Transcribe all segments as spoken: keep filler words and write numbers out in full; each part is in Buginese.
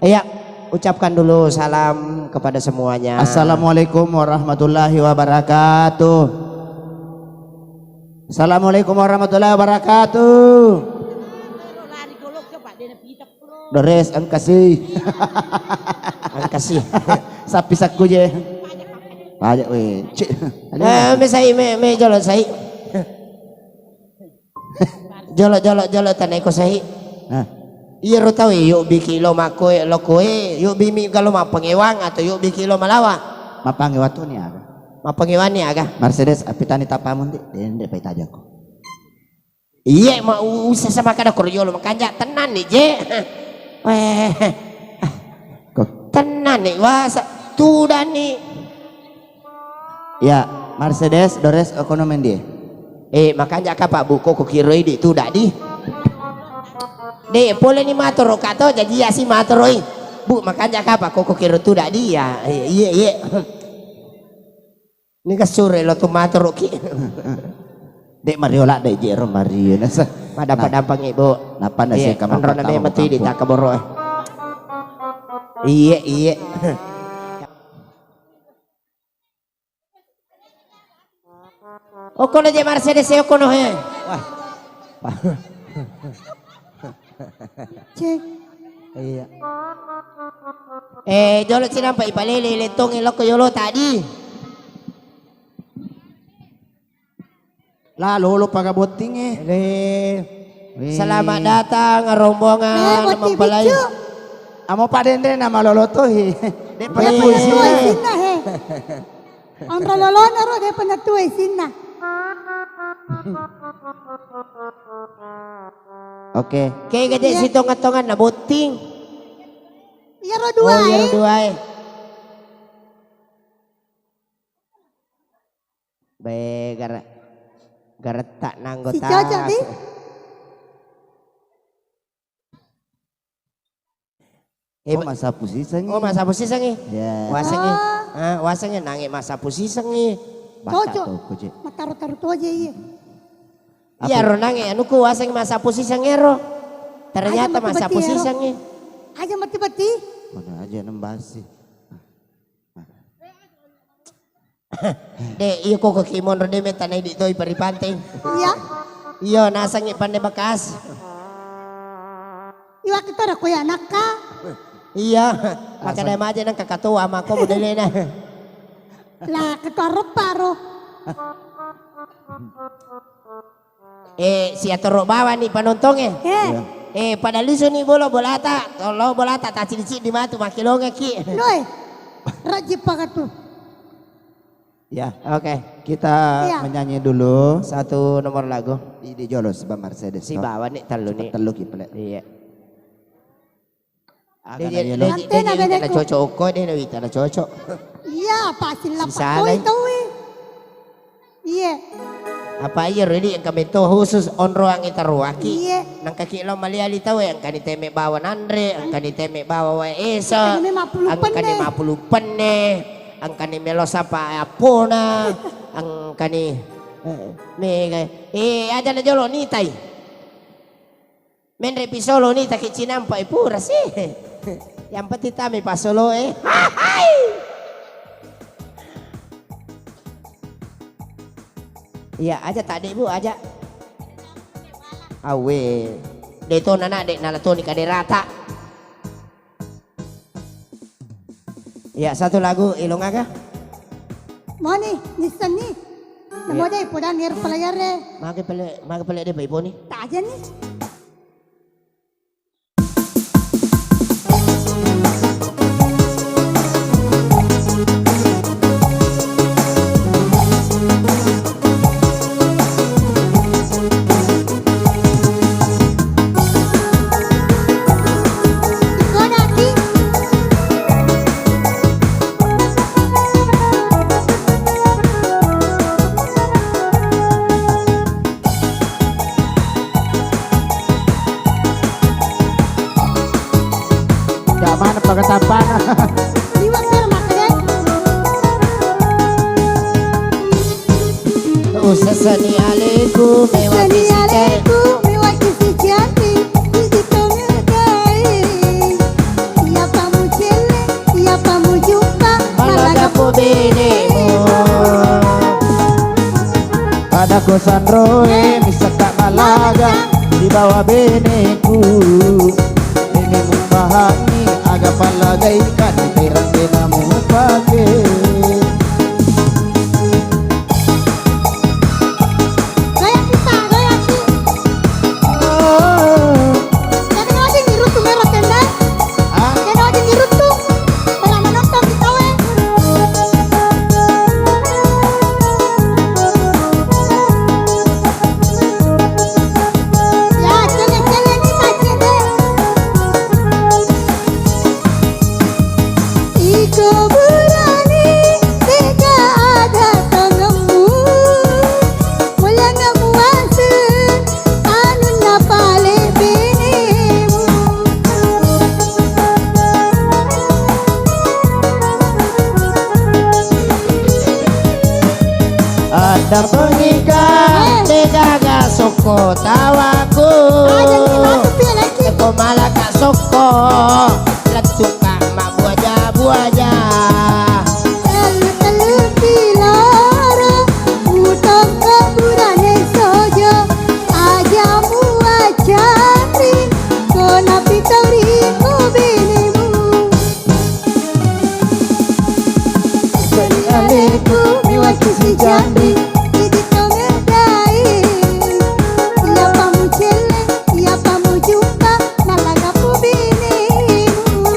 Iya, ucapkan dulu salam kepada semuanya. Assalamualaikum warahmatullahi wabarakatuh. Assalamualaikum warahmatullahi wabarakatuh. Dores, engkasi. Engkasi. Sapi sakku je. Pajak we. Cik. Eh, me sai, me, me jolo sai. Jolo, jolo, jolo, tanai ko sai. Nah. Iyaro tau yuk biki lo makoe, lo koe, yuk bimi galo mapangewang atau yuk biki lo malawa. Mapangewang tu ni aga? Mapangewang ni aga? Mercedes, apitani tapamun di, dende pai tajako. Iye, ma u-, usah sama kada koro yolo makanja, tenang ni je. Weh. Kok tenang ni wasa, tudani. Ya, Mercedes, Dores, okono mendie. Eh, makanja kapa buko ko kiroi di tuda di. De, pole ni matoro kato, jadi asi matoroi. Bu, makanja kapa koko kiro tuda di ya. Iye, iye. Ni kasure lo tu matoro ki. Dek Mario la dek jero Mario nasa. Pada-pada pangi, Bu. Napa nasi. Iya, kamar onro na memang tu di takaboro. Iye, iye. Okkono je Mercedes e, okkono he. Wah. Cek. Iya. Eh, jolo cinampa ipalele letong e lokko yolo tadi. La lolo paga botting e. Ele. Wih. Selamat datang rombongan mempelai. Amo Pak Dende nama lolo tohi. Dek. Iya, pernah tua isinna he. Onro lolona ro de pernah tua isinna. Oke. Kega je. Iya. Si tonga-tonganna botting. Iya ro dua. Oh, iya ro e. Dua e. Be, gare-, garetta nanggo. Si cocok di? Eh, oh, massapu sisengngi. Oh, massapu sisengngi. Ya. Wasengngi. Oh. Ah, wasengngi nange massapu sisengngi. Cocok. Mataro-taro toje, iya. Iya ro nange anuku waseng massapu siseng ero. Ternyata massapu sisengngi. Aja mati-mati. Mana aja nembasi. De, iyo koko ki monro de metta na idi toi paripanteng. Iya. Iyo, nasengngi panne bekas. Iwa kita ada kue anakka. Iya, maka de maje nang kakatoa mako modelena. Lah, ketua reparo. Eh, siatoro bawani panontongnge. Eh. Eh, pada lusuni bolo bolata, tolo bolata tacidi-cidi matu makkelongekki. Noi. Rajin pakatu. Ya. Oke. Kita menyanyi dulu satu nomor lagu. Idi jolo sebab Mercedes. Si bawani tellu ni. Tellu ki pele. Iya. Aga de, na de, yellow. De, de, de, de, na cocok okko, de, na wita na cocok. Iya, pasti lapar koi tau e. Iya. Apa iya, ready engka metto khusus onroang ita ruaki. Iya. Nangka ki lo mali-ali tau e, engka ni teme bawa nanre, engka ni teme bawa wae esa, engka ni mapulu penne, engka ni melo sapa apona, engka ni, eh, mega. Eh, aja na jolo nitai. Menre pi solo ni taki cinampa e pura sih. Yang penting tami pasolo e. Iya, aja tadi, Bu, aja. Awe. De to nana de nala toni kaderata. Iya, satu lagu ilung aga? Moni, nissenni. Namo de poda nir pelayare. Mage pele, mage pele de pai poni. Taja ni. Gak mana pakai tampana. Liwat biar makan. Useseni aleku mewah. Seni aleku mewah kisi jati. Iji tonga kai. benemu. Pada ko sanroe, misakka malaga, sibawa beneku. Ini mupahangi, aga pallagaika, ni terang tena mupake. Goyang kita, goyang ki. Oh. Jadi, no, ada ngirutu mero tenda. Hah? Jadi, no, ada ngirutu. Pernah menonton kita, we. Ya, cele, cele, kita cele. Iko burane, tega ada tanganmu. Muliangnga muaseng, anunna pale benemu. Addampengika, eh, degaga sokko tawaku. Ah, jadi matu pi, lagi. Ko malaka sokko, lettuka mabbuaja-buaja. Tellu-tellu kiloro, utokko burane sojo, aja muacanri, ko napitauri ko benemu. Seni aleku, mewaki si jambi, idi tongedai. Iya pamu celle, iya pamu jumpa, malagapu benemu.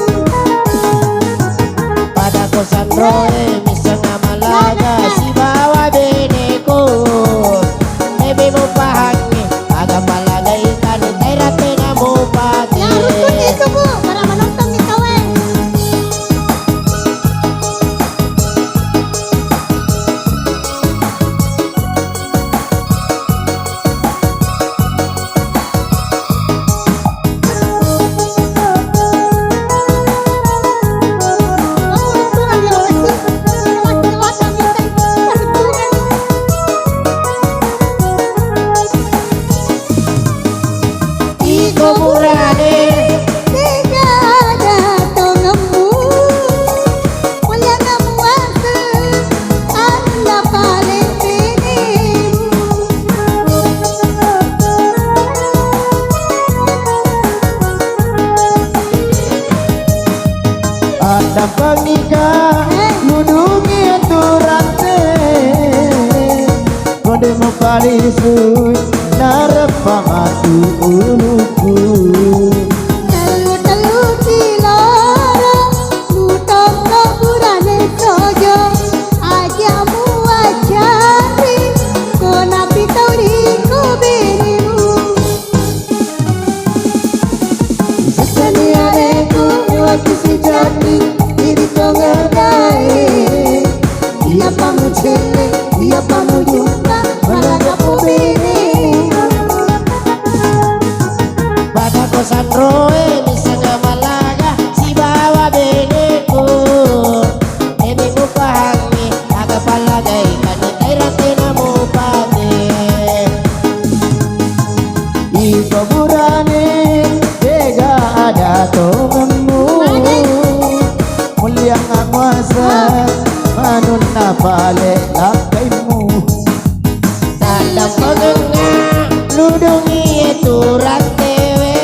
Pada ko sanroe, miseng malaga, sibawa beneku. Ebe mupahangi, aga palagai tani taira tena mupake. Ya, rukun itu, Bu. Para menonton nih, kawan. Iko burane, tega ada tongemmu. Muliangnga muaseng, anunna pale benemu. Addampengika, eh, ludungi aturante. Kode mupalisui, nareppa matu uluku. Tellu-tellu kiloro, mutongko burane sojo, aja muacanri, ko napitauri ko benemu. Sasani aleku, mewaki si jambi, idi tongedai. Iya pamu celle, iya pamu jumpa, malagapu benemu. Pada ko sanroe, miseng malaga, sibawa beneku. Ebe mupahangi, aga palagai, kani taira tena mupake. Iko burane, tega ada tongemmu. Muliangnga muaseng, anunna pale lakkaimu. Taddampengika, ludungi aturantewe.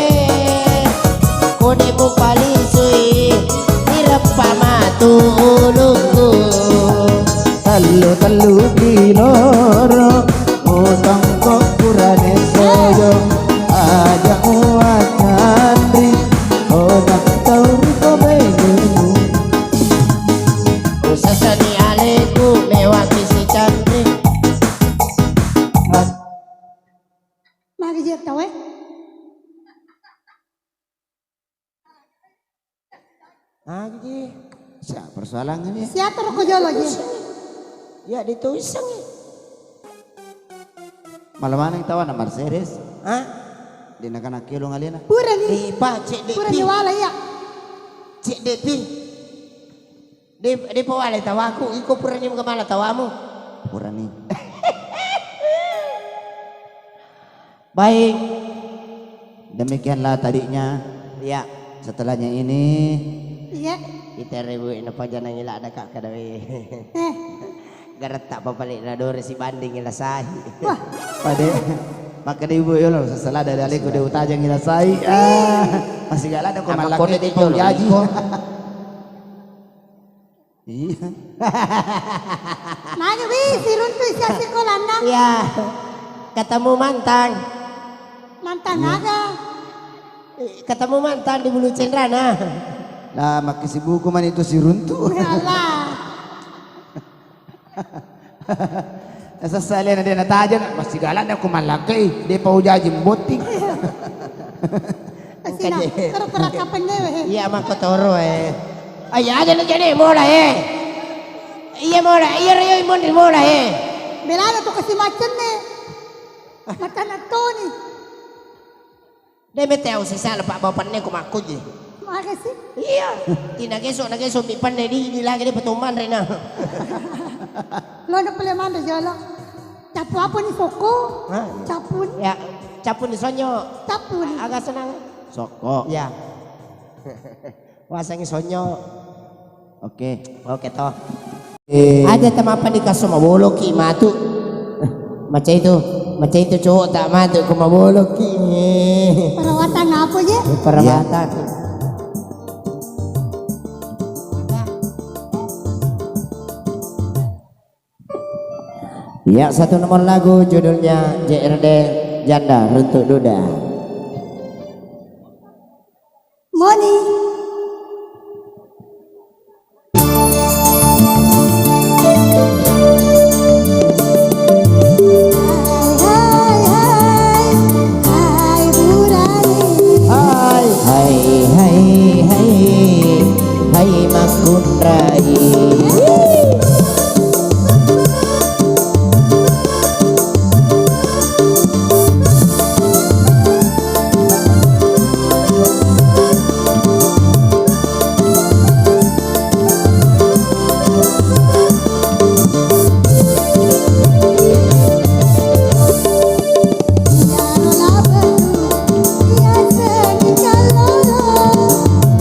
Kode mupalisui, ireppa matu uluku. Tellu-tellu kiloro, utongko burane sojo, aja muacanri, ko napitauri ko benemu. Usasani aleku, mewaki si canri. Magi je tau, eh? Ah, jadi. Siapa persoalannya? Siapa rokok jolo je? Ya, dituisang. Malam mana tawa na Mercedes? Hah? Di nakana kilo ngalina. Pura ni. Di pa, cek de Pura ni pi. Wala ya. Cek de pi. De, de pa wala tawaku, iko pura ni mala tawamu. Pura ni. Baik. Demikianlah tadinya. Ya. Setelahnya ini Iya. Iterre bu, napajanangi ladda ka kadawe. Eh. Garetta papale na dore sibanding lasai. Wah. Pade. Makkeda ibu yolo, sasala dari aleku de utajangi lasai. Ah, masih gak ada ko malakko de jolo. Iya. Magi wi, siruntu isi asikolanna. Iya. Ketemu mantan. Mantan aga? Eh, ketemu mantan di Bulu Cenrana. Lah, makkasibuku mani tu siruntu. Ya Allah. Sessalena de natajeng, masih galak de ku mallakkei, de pau jaji botting. Asina, engka je. Koro-koro kapan dewe, he? Iya, makkotoro, eh. Ayya, aja na jadi mola, eh. Iya, mola, iya, iya, mondi mola, eh. Belana tu kasi macenne. Matana toni. De mete au sisala, Pak, bawa penne ku makkuji. Makasih. Iya. Ina geso, na geso mi penne di, di lagi de petuman rena. Lo na pele manre jolo. Capu apa ni soko? Hah? Capu ni? Ya, capu ni sonyo. Capu ni. Agak senang. Soko. Ya. Wasengngi sonyo. Oke. Oke to. Eh. Aja temapa di kaso maboloki matu. Macai tu, macai tu cowok tak matu ko maboloki. Perawatan apa je? Perawatan. Iya. Ya, satu nomor lagu judulnya J R D Janda Runtuk Duda. Moni. Hai, hai, hai, hai, burane. Hai, hai, hai, hai, hai, makkunrai.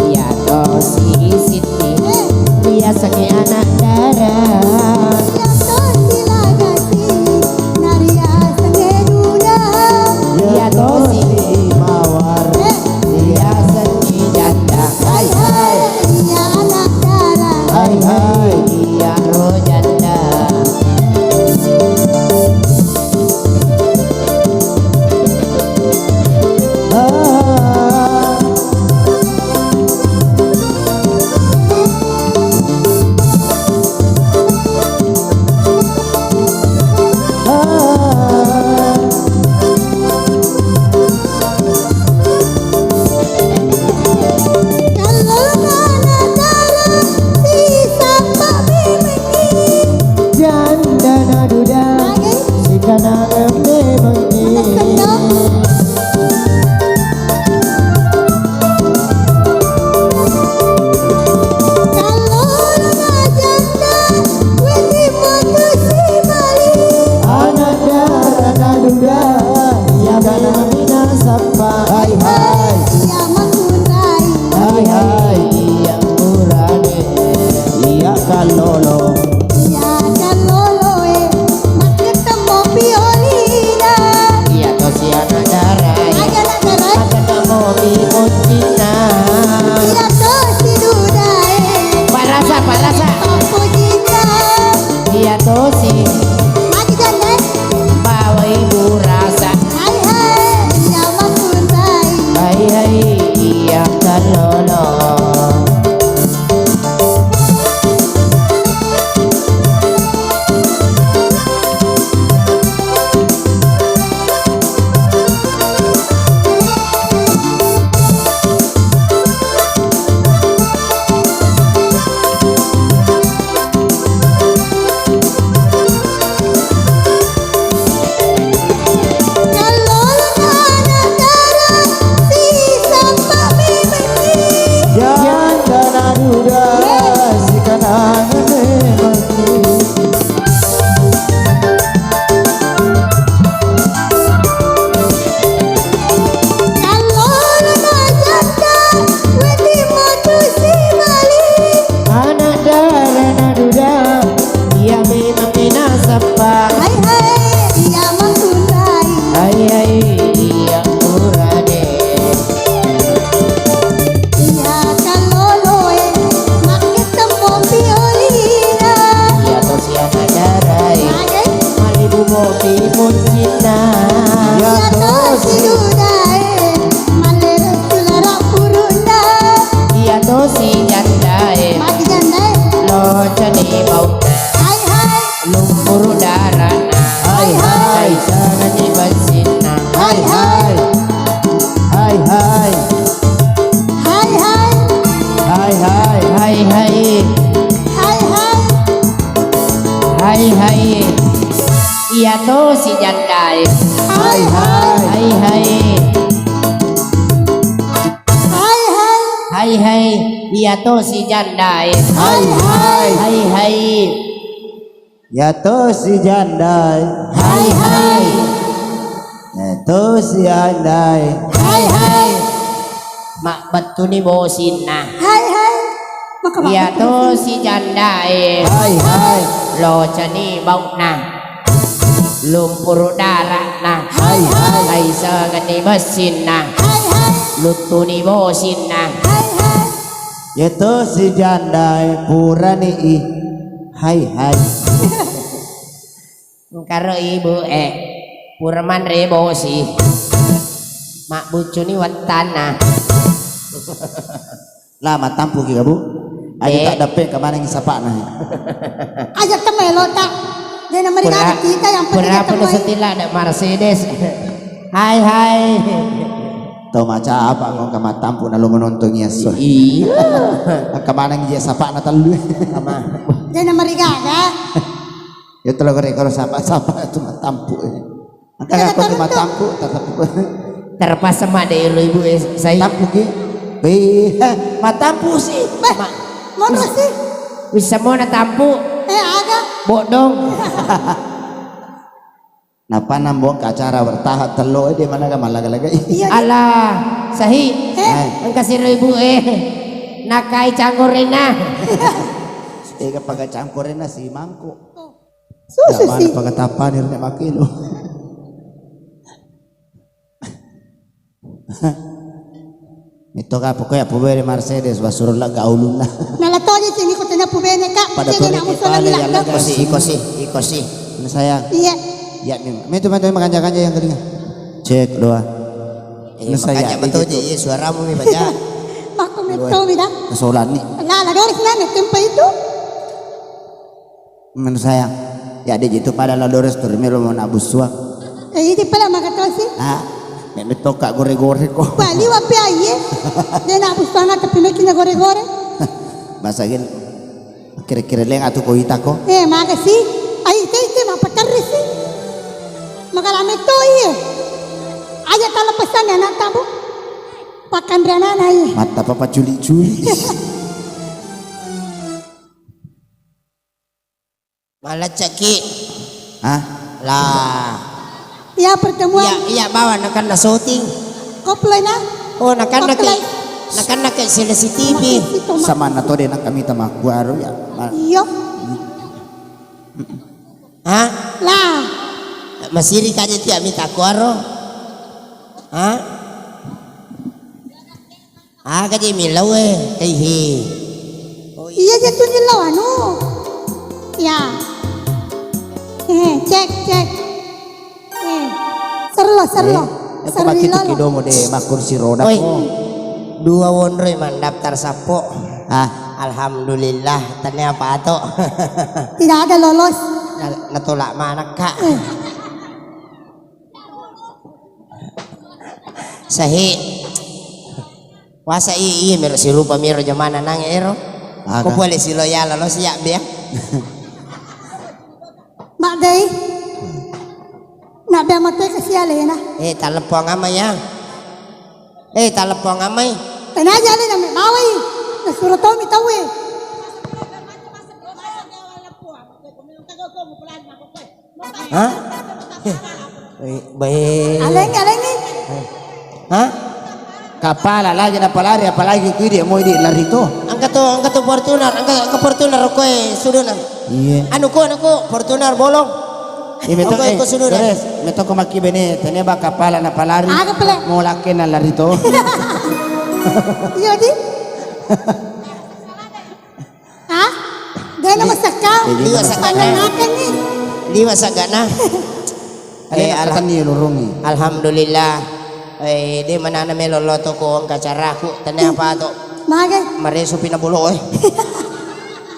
Iya tosi Siti, riasengnge anak dara. Iya tosi Lagasi, nariasengnge duda. Iya tosi Mawar, riasengnge janda. Hai hai, iya anak dara. Hai hai, iya ro janda. Janda naduda, sikanangan memengngi. Anak dara naduda, iya kanami nasappa. Hai hai. Iya makkunrai. Hai hai, iya kurane. Iya kallolo. Iya kallolo e, makketemmo piolina. Iya tosi Mucinna. Iya tosi dudae, malleru sulara purunda. Iya tosi jandae. Mati jandae. Locani bau. Hai hai. Lumpuru darana. Hai hai. Kaisangani bassinna. Hai hai. Hai hai. Hai hai. Hai hai. Hai hai. Hai hai. Hai hai. Iya tosi jandae. Hai hai. Hai hai. Hai hai. Hai hai. Iya tosi jandae. Hai hai. Hai hai. Iya tosi jandae. Hai hai. Iya tosi jandae. Hai hai. Mabbettuni bosinna. Hai hai. Maka iya tosi jandae. Hai hai. Locani bau'na. Lumpuru dara'na. Hai hai. Kaisengeni bessinna. Hai hai. Luttuni bosinna. Hai hai. Iya tosi jandae purani i. Hai hai. Engkaro ibu e, pura manre bosi. Mabbuccuni wettanna. La, mattampuki ka, Bu? Aja tak dape ke mana ngi sapakna. Aja temelo tak. Dena mereka kita yang penting pura pura setila ada Mercedes. Hai hai. Tau maca apa kau ke mattampu na lo menonton iya so. Iya. Ke mana ngi sapakna tellu. Dena mereka. Ya telo gare kalau sapa-sapa tu matampu. Engka aku tu matampu, tatap. Terpaksa mak de ibu e sai. Tampu ki. Be, matampu sih. Beh, mana sih? Bisa mau na tampu. Eh, aga. Bodong. Napa nambong ke acara bertahap telo, eh, di mana ke malaga-laga? Iya. Alah, sahi. Eh. Engka siro ibu e. Nakai canggorena. Ega paga canggorena si mangkuk. Susah sih. Paga tapani rene makilo. Itu ka pokoknya pubene Mercedes basuro la gaulunna. Nala toje sini ko tena pubene ka. Pada pubene pale ya la. Iko si, iko si, iko si. Ini sayang. Iya. Ya, mi itu main makanja-kanja yang kelinga. Cek dua. Eh, ini saya makanya betul itu. Iya, suaramu mi baca. Makku metto mi dah. Kesolan ni. Lah, lah, Doris nanya tempat itu. Menu sayang, ya de itu pada la Dores tur melo mau nabusua. Eh, ini pada maka tosi. Ah, me metoka gore-gore ko. Bali wapi aye? De nabusua na tapi mekina gore-gore. Masa gil kira-kira leng atu ko ita ko. Eh, maka sih. Ai te te mapa terri sih. Maka lame to iye. Aja tala pesan ya nak tabu. Pakan rana na iye. Mata papa culi-culi. Maleccaki. Hah? Lah. Iya, pertemuan. Iya, iya, bawa nakanna syuting. Koplo na? Oh, nakanna ke, nakanna ke seleksi T V. Samanna to de nakkamita makkuaro ya. Ma- Iya. Hah? Lah. Masiri kaje tiak mita kuaro. Hah? Aga je millau e, taihe. Iya je tu millau anu. Ya. Eh, cek, cek. Eh, serlo, serlo. Eh, serlo. Kidomo de makkursi roda. Oi. Dua wonroi mandaftar sappo. Ah. Alhamdulillah, tania pato. Tidak ada lolos. Na- natolak manakka. Eh. Sahi. Wasa i, iya mero sirupa mero jamana nang ero. Aga. Ko pole silo yala lo siap dia. Mak dei. Nak bea mate ke sialena. Eh, taleppo ngama ya. Eh, taleppo ngamai. Tena aja alena me bawai. Nasuro tomi tawe. Hah? Eh, baik. Alengi, alengi. Hah? Kapala lagi napalari, apalagi ku idi, mau idi lari to. Engka to, engka to Fortuner, engka, engka Fortuner koe suduna. Iya. Anu ko, anu ko, Fortuner bolong. Iya, meto, eh, ko suduna. Beres, meto ko maki bene, tene ba kapala napalari. Aga pale? Mau laki na lari to. Iya, di. Hah? Dia nama sakau. Liwa sakana. Pandangakan nih. Liwa sakana. Alena eh, alha- katenni lorong i. Alhamdulillah. Eh, de manana melo lo to ko engka caraku, tenna apa to. Mage. Maresu pina bolo, eh.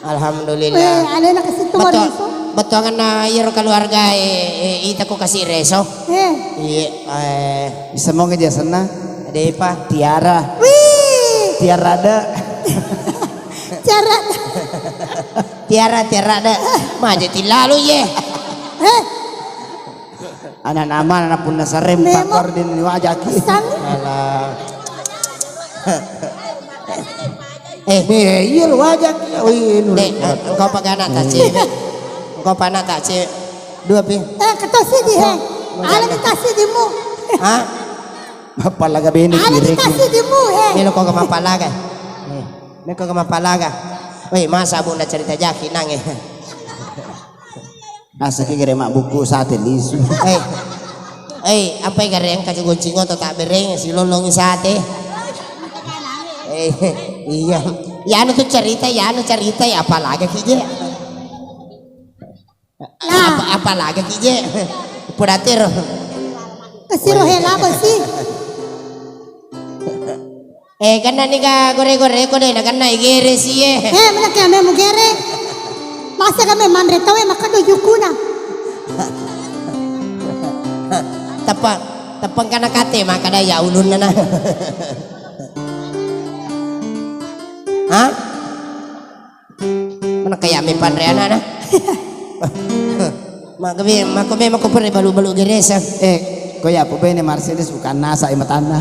Alhamdulillah. Eh, alena kasi tu. Betul. Maresu. Betul ngana iyaro keluarga, eh, eh, ita ko kasi reso. Eh. Iya, eh. Bisa mau ngeja sana? Depa. Tiara. Wih. Tiara ada. Tiara. Tiara, tiara ada. Maja tilalu ye. Eh. Anak nama, anak punna sarem. Memang. Pakor di ni wajaki. Sang. Alah. Eh. Eh, iya lo wajaki. Oh, iya, dek, engkau pakai anak tak cewek. Engkau pakai anak tak cewek. Dua pi. Eh, keto sidi, he. Ala dikasih dimu. Hah? Mapalaga bene. Ala dikasih dimu, he. Melo ko mapalaga. Eh, melo ko mapalaga. Weh, masa bu na cerita jaki nang, eh. Asa ki gere mabbuku sate lisu. Eh. Eh, apa gare engka goncing oto tak bereng silolong sate. Eh, iya. Ya anu tu cerita, ya anu cerita, ya apalaga ki je. Nah. Apa, apalaga ki je. Pudatero. Kesiro hela besi. Eh, kenna ni ga gore-gore ko de, na kenna i gere sie. Eh, mana kaya memu gere. Masa kami manre tau e makan do jukuna. Tepang, tepang kana kate maka da ya ulunna na. Hah? Mana kaya me panre anana? Maka me, maka me, maka pure balu-balu geresa. Eh, ko ya, ko bene Mercedes bukan nasa e matanna.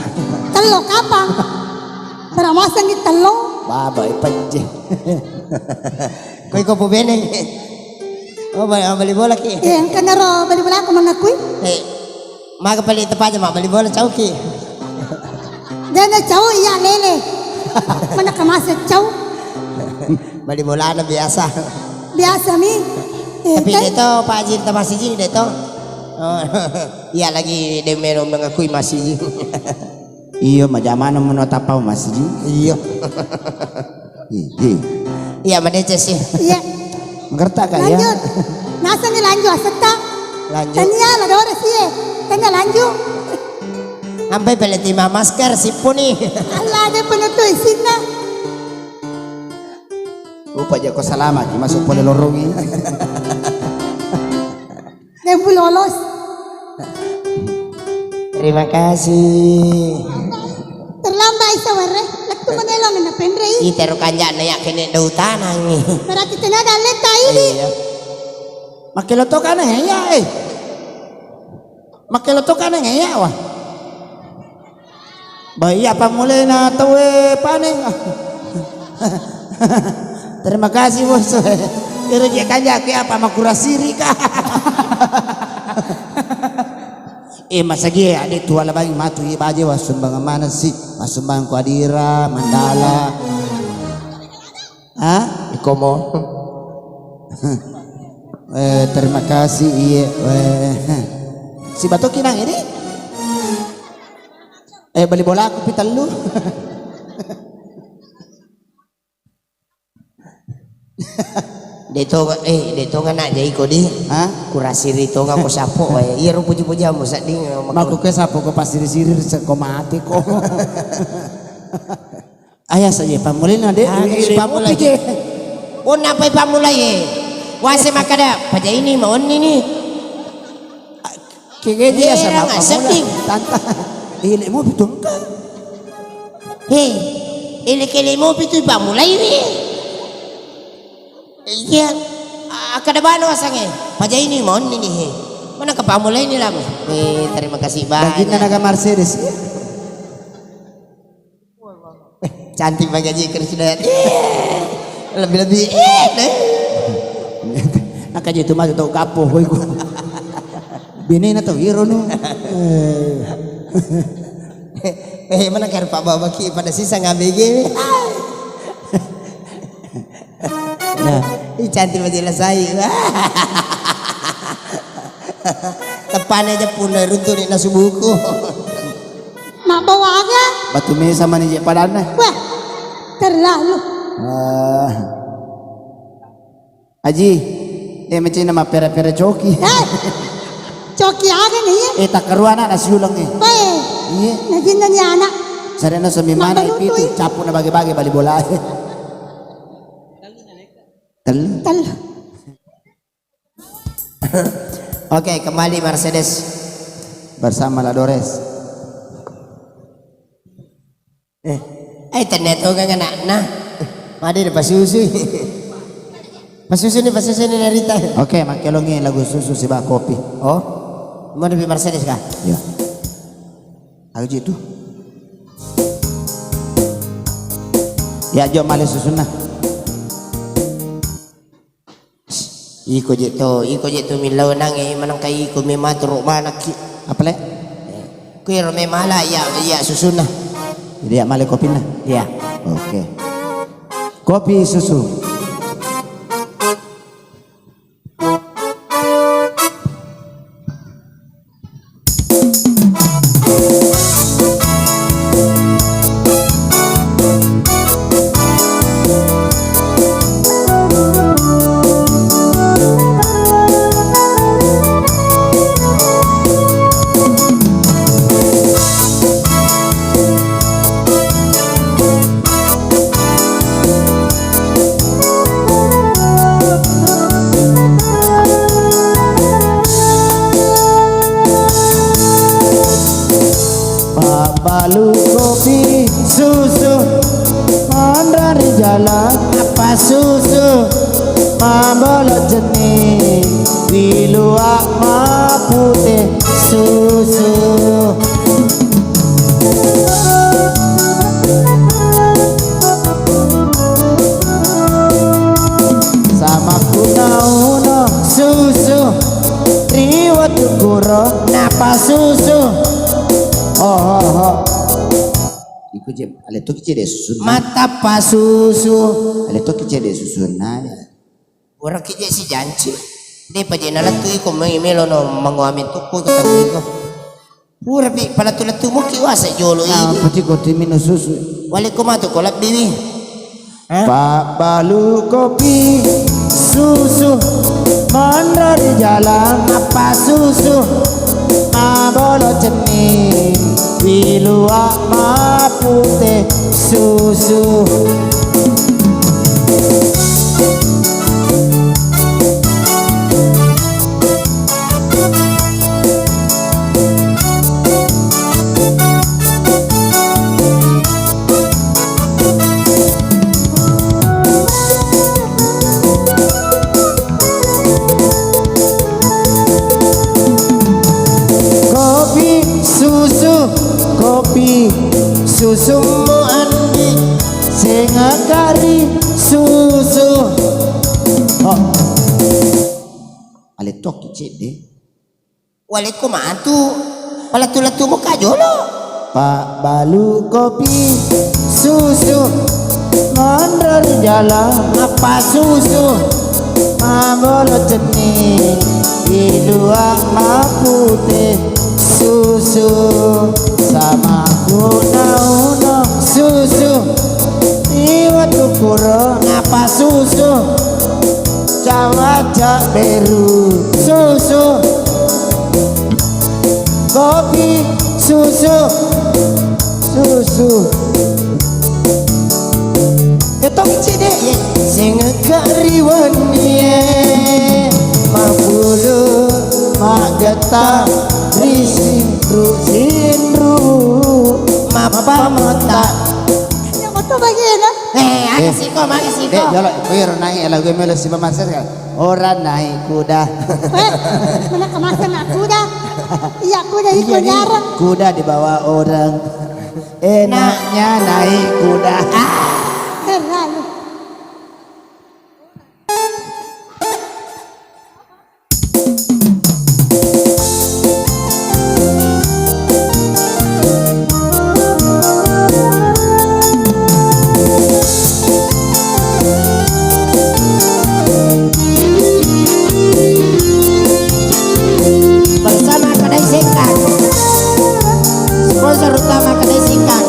Tello kapang. Bara masang di tello. Baba, e pejje. Ko iko po bene. Oh, bali, oh, bali bola ki. Eh, engka naro bali bola aku mangakui. Eh. Maga pale tepaja ma bali bola cauki. Dena cau iya lele. Mana kemasa cau? Bali bolana biasa. Biasa mi. Eh, tapi kan? Deto Pak Haji ta masiji deto. Oh, iya lagi de melo mengakui masiji. Iyo, majamana meno tapau masiji. Iyo. Iya, madeceng sih. Iya. Mengerti kak ya? Lanjut. Naseng ni lanjut asetta. Lanjut. Tania la dore sih. Tania lanjut. Ampai pele tima masker sipuni. Allah de penutup isinna. Lupa jako salama ki masuk pole lorong ini. Dempu lolos. Terima kasih. Terlambat isa warre. Lettu manelo na penrei. Itero kanjana ya kene dau tanangi. Berarti tenaga leta ini. Iya. Makke lo to kana ya, eh. Makke lo to kana ya, wah. Ba iya pammulaina tauwe paneng. Terima kasih bos. Iro je kanja ke apa makurasiri ka. Eh, masagie ade tua labangi matu i baje wa sumbang mana si, masumbang ko adira mandala. Ah? Ikomo. Eh, terima kasih, iya. Eh, si batu kinang ini. Eh, beli bola aku pitellu. Deto, eh, deto ngana jai ko di. Hah? Kurasiri to ngako sapo, eh. Iya ro puji-puji amu sedding. Maku ke sapo ko pasiri-siri seko mati ko. Ayah saja pammulaina de. Ah, eh, pammulai. Pije. Oh, napai pammulai, eh? Wase makkada, paja ini ma onni ni. Kege dia sama pammulai. Tanta. Ile mo pitu engka. He, ile kele mo pitu pammulai ni. Iya. Ah, kada bano asange. Paja ini ma onni ni, he. Mana ke pammulai ni lam? Eh, terima kasih banyak. Baginda naga Mercedes. Eh, cantik bagi Haji Krisdayanti. Eh, lebih-lebih, eh, deh. Nakaji tu maju tau kapo, hoi ku. Binena tau iro nu. Eh. Eh, mana karo Pak Babaki pada sisa ngabege. Nah, ih, cantik baju lasai. Tepane aja punna runtu ni nasubuku. Mabbawa aga? Batu mesa mani je padanna. Wah, terlalu. Ah. Aji, eh, mecina mappere-pere coki. Eh, Coki aga nih? Eh, takkarua anak nasiuleng eh. Bae. Iya. Najinna ni anak. Sarena semimana Mabbalutu, itu eh. Capu na bage-bage bali bola eh. Tel. Tel. Oke, kembali Mercedes bersama La Dores. Eh, eh, tenneng tongeng anakna. Made de pasusui. Pasusuni, pasusuni narita. Oke, makkelongi lagu susu siba kopi. Oh, mau lebih Mercedes kah? Iya. Aku ji tu. Ya, jo male susunna. Iko je to, iko je to millau nange manengka iko me maturu manakki. Apa le? Kuiro me mala iya, iya susunna. Jadi ya male kopinna? Iya. Oke. Kopi susu. Pabbalu kopi susu, manra ri jalan, nappa susu, mabolo cenning, wilua mapute susu. Samakkunauno susu ri wettu kuro napasusu. Oh, oh, oh. Iko je, ale to kice de susu. Matappa susu. Ale to kice de susu na ya. Puraki je sijanci. Depa je nalettu iko me-, melono mangoame tukku ketemu iko. Purapi palettu-lettu muki wase jolo iko. Apa ciko timino susu? Walekko matu ko lebbiwi. Hah? Pabbalu kopi susu, manra ri jalan nappa susu, mabolo cenning, wilua mapute susu. Kopi susu, kopi susu mu andi, sengakari susu. Oh. Ale tokki cedde. Walekko matu, palettu-lettu muka jolo. Pabbalu kopi susu, monro ri jala mappa susu, mabolo cenni, ilua mapute susu, sama kuna-uno susu, iwa tukuro napa susu. Cawaca beru susu, kopi susu, susu. Ketong cede ye, sengeka riwennie, mapulu mageta risinru sinru, mapamota. Yang betul bagian, ah? Eh, ada siko, mari siko. Dek, jolo, kuwi ro naik lagu melo si pemasar kan. Orang naik kuda. Eh, mana kemasan nak kuda? Iya, kuda ikut jarang. Kuda dibawa orang. Enaknya naik kuda. Ah, terlalu. Bersama Kedai Singkang. Sponsor utama Kedai Singkang.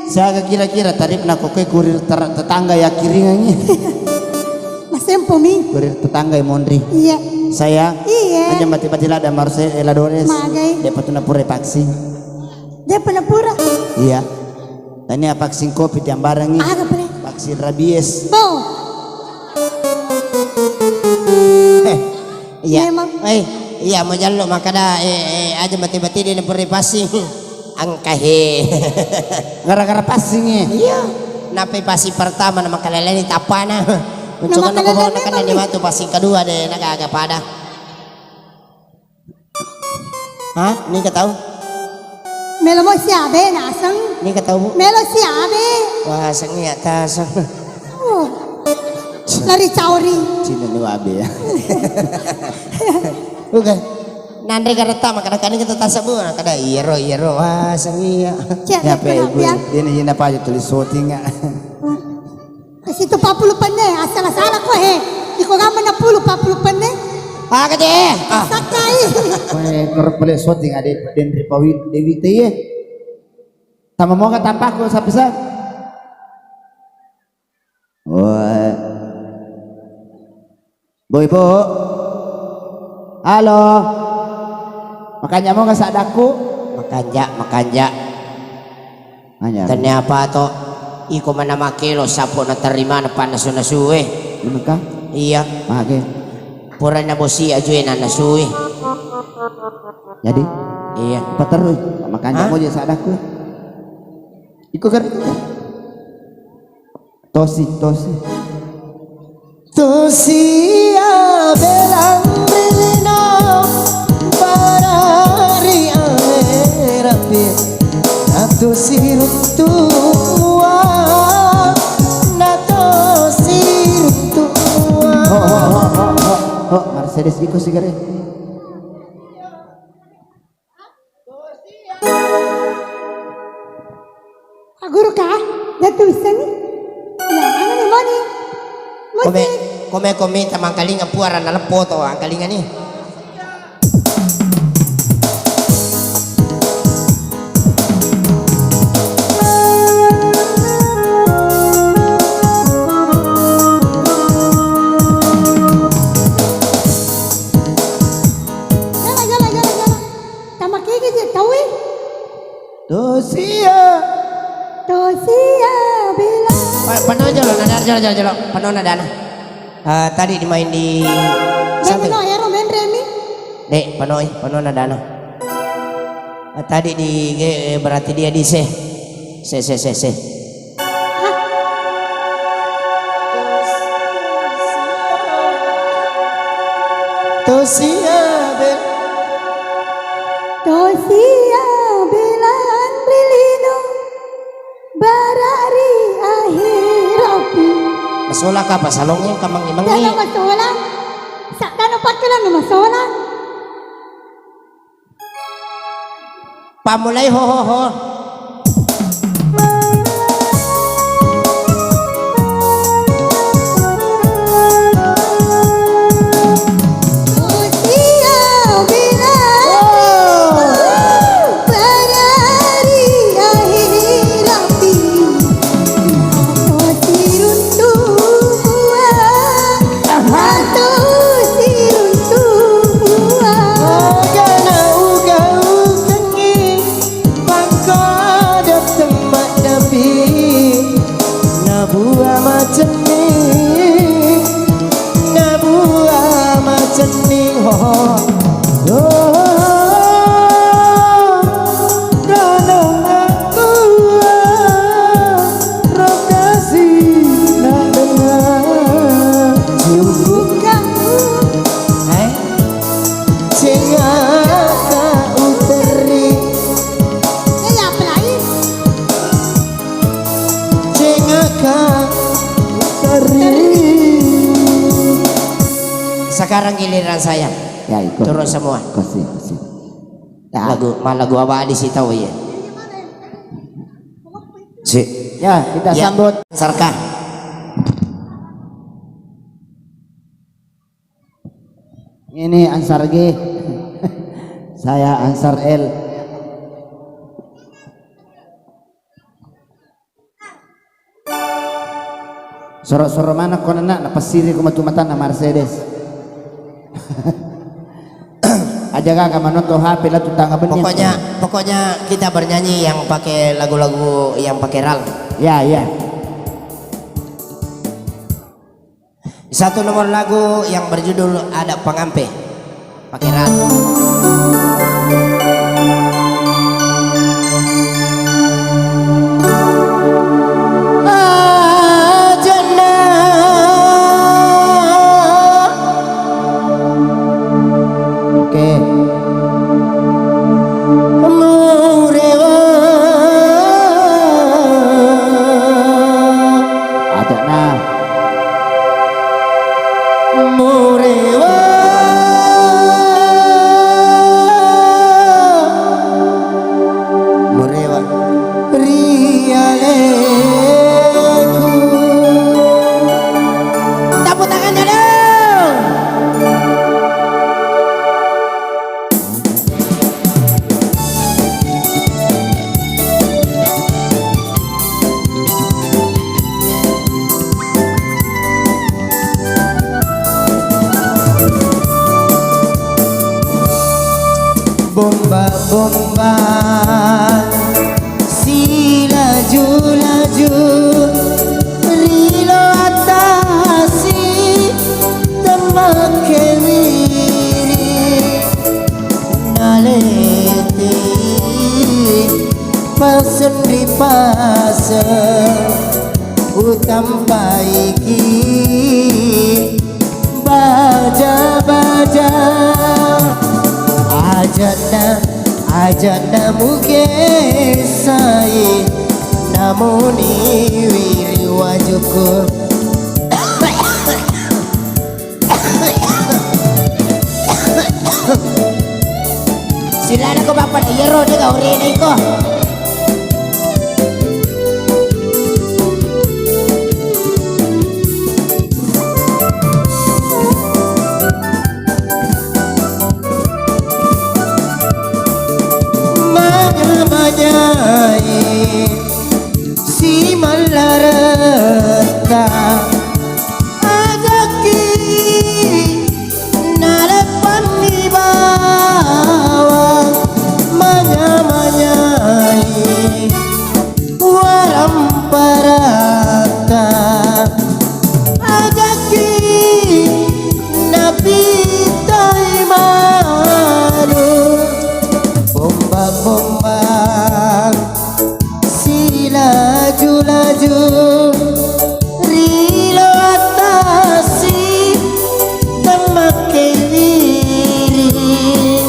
Siaga kira-kira tarifna ko koe kurir ter-, tetangga yakkiringengngi? Masempomi. Kurir tetangga monri. Iya. Sayang. Iya. Aja mati-mati ladang marse ela dores. Magai. Depa tu napura vaksin. Depa napura. Iya. Tania vaksin covid yang barengi. Aga pale? Vaksin rabies. Bo. Eh, iya. Memang. Eh, iya, mau jallo makkada, eh, eh, aja mati-mati dia napura vaksin. Angka he. Gara-gara passing e. Iya. Nappai passing pertama na makaleleni tappana. Uncukan ko makaleleni bawang nakanna ni matu passing kedua de na gaga pada. Hah? Ni ka tau? Melo mo siabe naseng. Ni ka tau, Bu? Melo siabe. Wah, sengi atas. Oh. Lari cauri. Cina ni wabe ya. Bukan. Nanre garetta makkada kani kita tasabbu, kada iyaro, iyaro, wah, sengi ya. Cek, ya, pe, kenapa ibu, ya? Ini, ini apa aja tulis syuting ya. Situ empat puluh penne, asal-asal ko he. Iko gambar enam puluh, empat puluh penne. Ah, kece. Ah. Sakai. Koe, korok pale syuting ade, Denri Pawi, Dewi Teye. Tama moga tampaku, sapi sa. Woi. Bu, Ibu. Halo. Makanja moga sadakku? Makanja, makanja. Makanja. Tania apa to? Iko mana makelo sapo naterima na pannasu-nasue. Iya. Mage. Purana bosi ajue nanasui. Jadi? Iya. Paterui. Makanja moja sadakku. Iko kan? Tosi, tosi. Tosi abelang rilino barari aerapi. Natosi runtua, natosi runtua. Ho, ho, ho, ho, ho, ho, Mercedes iko sigare. Pak Guru kah? Dia tulisan nih. Ya, mana nih, mana nih? Kome, kome, kome, tamangkalinga puara na leppo to, angkalinga nih. Jala, jala, jala, jala. Tamakege je tauwe. Tosia. Tosia bela. Pa-, pano jolo, nadar jolo, jolo, jolo. Pano nadana. Ah, tadi dimain di Santai. Meno ero menre mi. Dek, panoi, pano nadana. Ah, tadi di ge-, berarti dia di se. Se, se, se, se. Tosia be. Tosia belan rilino bara ri ahirapi. Masola ka pasalongnge ka mangi-mangi. Dana masola. Saddana pakkelan masola. Pammulai ho, ho, ho. Pangkodo temmaddapi, nabua macenning, nabua macenning, ho, ho. Oh, kono nabua rokasi na dengar. Cukup kamu. Hai. Cengaka uterri. Eh, ya, apa lagi? Cengaka uterri. Sekarang giliran saya. Ya, ikut. Turun semua. Kasih, kasih. Ya. Lagu, ma-, lagu apa di situ ya? Si. Ya, kita sambut. Sarka. Ini Ansar G. Saya Ansar L. Soro-soro maneng ko nana, napessiri ko matu matanna Mercedes. Aja gaga manonton H P la tu tanga benni. Pokoknya, pokoknya kita bernyanyi yang pakai lagu-lagu yang pakai ral. Ya, ya. Satu nomor lagu yang berjudul Ada Pengampe. Pakai rat. Ajanna. Oke. Murewa. Ajanna. Murewa. Murewa. Rialeku. Tepuk tangannya dong. Bomba-bomba silaju-laju ri lo attasi temmakke wiri. Naleti paseng ri paseng, utampaiki baja-baja. Ajanna, ajanna mugessai, namuni wiri wajuku. Silana ko bappa na iyaro de gaurena iko. Manya-manyai simallaretta. Ajaki naleppanni bawang manya-manyai waramparatta. Ajaki napitai manu bomba-bomba silaju-laju ri lo attasi temmakke wiri.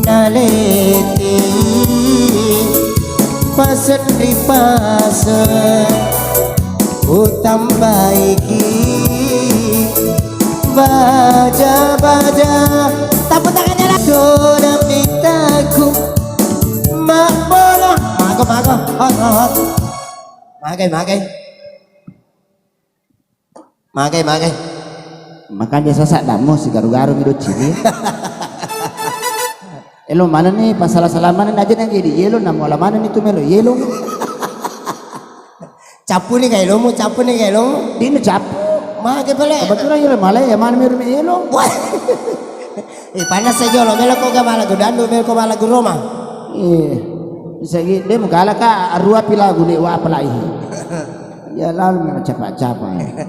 Naleti paseng ri paseng, utambaiki baja-baja. Tepuk tangannya lagi. Dona mitaku mabbolo. Mago, mago. Hot, hot, hot. Magai, magai. Magai, magai. Makanya sasak dammu sigaru-garu mi doccini. Elo manenni pasala-sala manenni aja nang jadi yelo namo ala manenni tu melo yelo. Cappu ni kai lomu, cappu ni kai lomu. Dina cappu. Magai pale. Kebetulan yelo malai ya mana mi rumi yelo. Wah. Eh, panas saja lo, melo ko ga malagu dandu, melo ko malagu Roma. Iya. Bisa gi, de mugala ka arua pi lagu de wa apalai. Ya lalu memang capa-capa ya.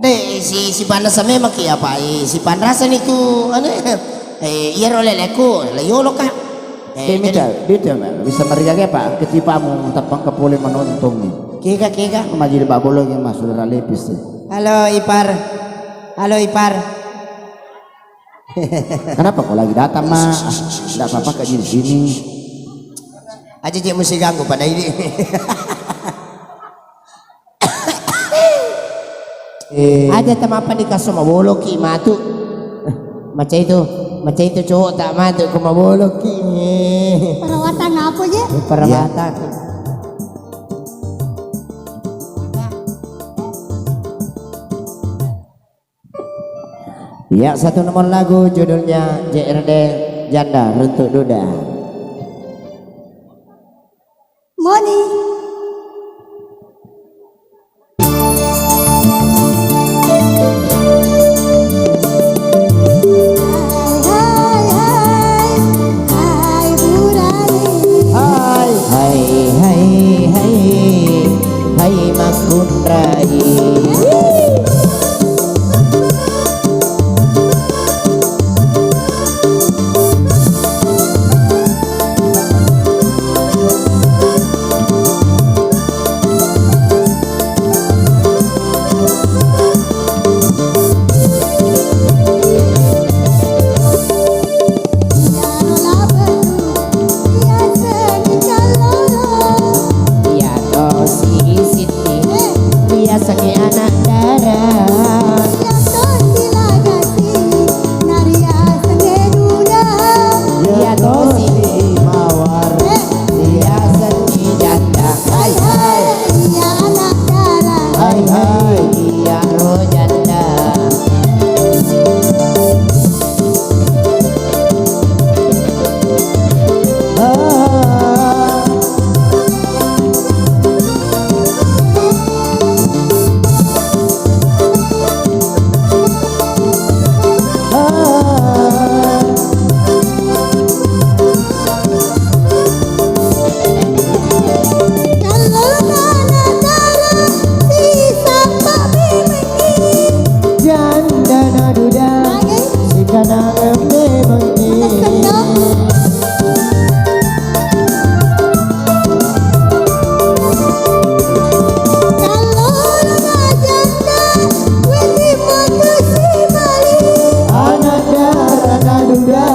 De si, si panas memang ki apa, eh, si panrasa ni tu anu, eh, iya ro leleku, le yolo ka. Eh, de mita, jadi de mita, bisa meriaga apa? Ketipamu tapang kepole menonton ni. Kega, kega. Majili babolo yang masuk lepis. Halo Ipar. Halo Ipar. Kenapa kau lagi datang, Mak? Tidak apa-apa, Kak, di sini. Aja je musti ganggu pada ini. Eh. Aja temapa di kaso maboloki matu. Macam itu, macam itu cowok tak matu ke maboloki. Perawatan apa je? Perawatan. Ya, satu nomor lagu judulnya J R D Janda Runtuk Duda. Moni. Hai, hai, hai, hai makkunrai. Iya tosi Siti, riasengngi anak dara. Iya tosi Lagasi, nariasengngi duda. Iya tosi Mawar, riasengngi janda. Hai hai, iya anak dara. Hai hai, iya ro janda. Janda naduda, sikanangan memengngi. Anak dara naduda,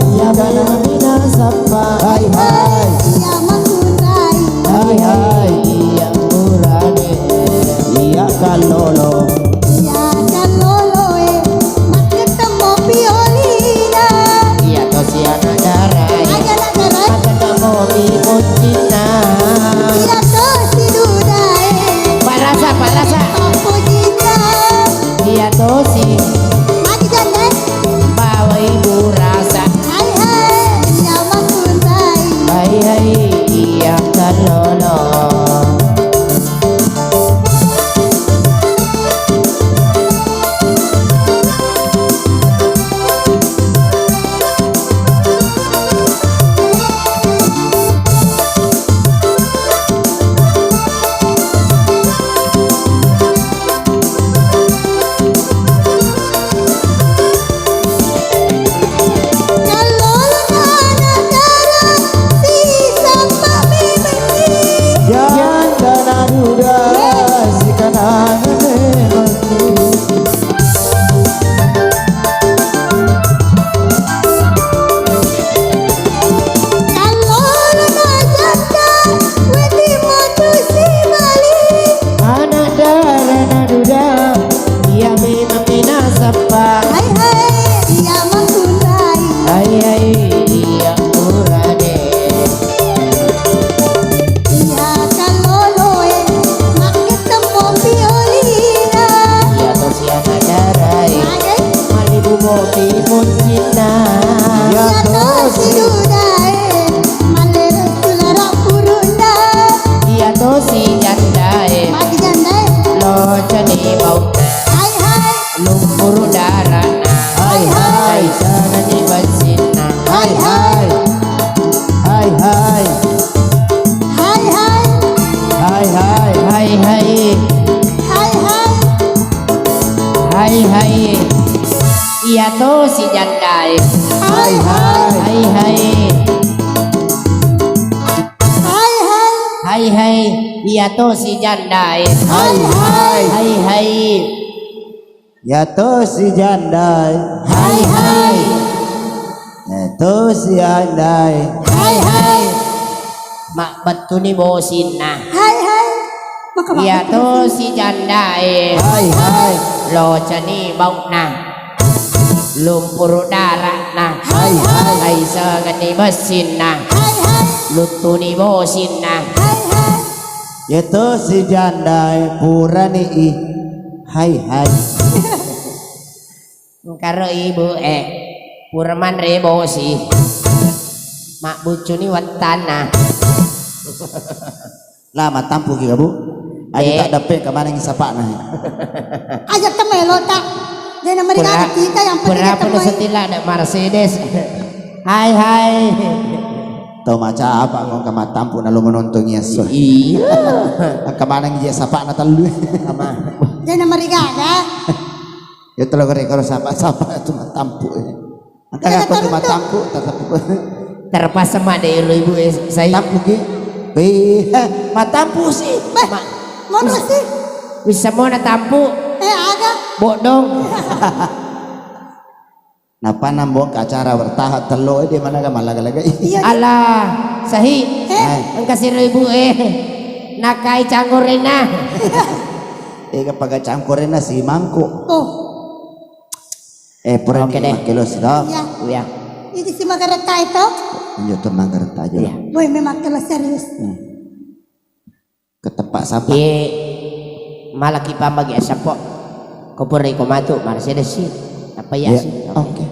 iya kanangan minasappa. Hai hai. Iya makkunrai. Hai hai, iya burane. Iya kallolo. Iya kalloloe, makketemmo piolina. Iya tosi anak darae. Aja anak darae. Makketemmo pi poccinna. Iya tosi dudae. Parasa, parasa. Poccinna. Iya tosi. Magi janda. Bawai burasa. Hai hai, iya makkunrai. Hai hai, iya kallolo. Janda naduda, sikanangan memengngi. Anak dara naduda, iya memang minasappa. Hai hai, iya makkunrai. Hai hai, iya burane. Iya kalloloe, makketemmo piolina. Iya tosi anak darae. Magi? Mallibu mopi poccinna. Iya tosi dudae, malleressu laro purunna. Iya tosi jandae. Magi jandae? Locani bau. Hai hai. Lumpuru darana. Hai hai. Sangani bassinna. Hai hai. Hai hai. Hai hai. Hai hai. Hai hai. Hai hai. Hai hai. Iya tosi jandae. Hai hai. Hai hai. Hai hai. Hai hai. Iya tosi jandae. Hai hai. Hai hai. Iya tosi jandae. Hai hai. Iya tosi jandae. Hai hai. Mabbettuni bosinna. Hai hai. Iya tosi jandae. Hai hai. Locani bau'na. Lumpuru dara'na. Hai hai. Ai sangani bessinna. Hai hai. Luttuni bosinna. Hai hai. Iya tosi jandae purani i. Hai hai. Engkaro ibu e, pura manre bosi. Mabbuccuni wettanna. La, mattampuki ka, Bu? Aja tak dape ka maneng sapakna. Aja temelo tak. Dena meri kita yang penting pura ada setila ada Mercedes. Hai hai. Tau maca apa kau engka mattampu nalo menontongi esso. Iya. Engka maneng je sapana tellu. Sama. Jangan marigaga. Ya telo kare karo sapa-sapa tu mattampu. Engka kau tu mattampu tetap. Terpaksa mak de ero ibu e sai. Tampu ki. Be, mattampu sih. Bah, mono sih. Bisa mau na tampu. Eh, aga. Bodong. Napa nambong ke acara bertahap tello, eh, di mana ga malaga-laga? Iya. Alah, sahi. Eh. Engka siro ibu eh. Nakai cangkorena. Eh, kepaga cangkorena si mangkuk. Oh. Eh, pura. Oke deh. Makkelo si to. Iya. Iya. Ini si magareta itu. Lanjut tuh magareta aja. Iya. Woi, memang kelo serius. Hmm. Ketepak sapa? Ye, malaki pambagi asappo. Ko pura iko matu, marsedesi. Apa ya sih? Oke.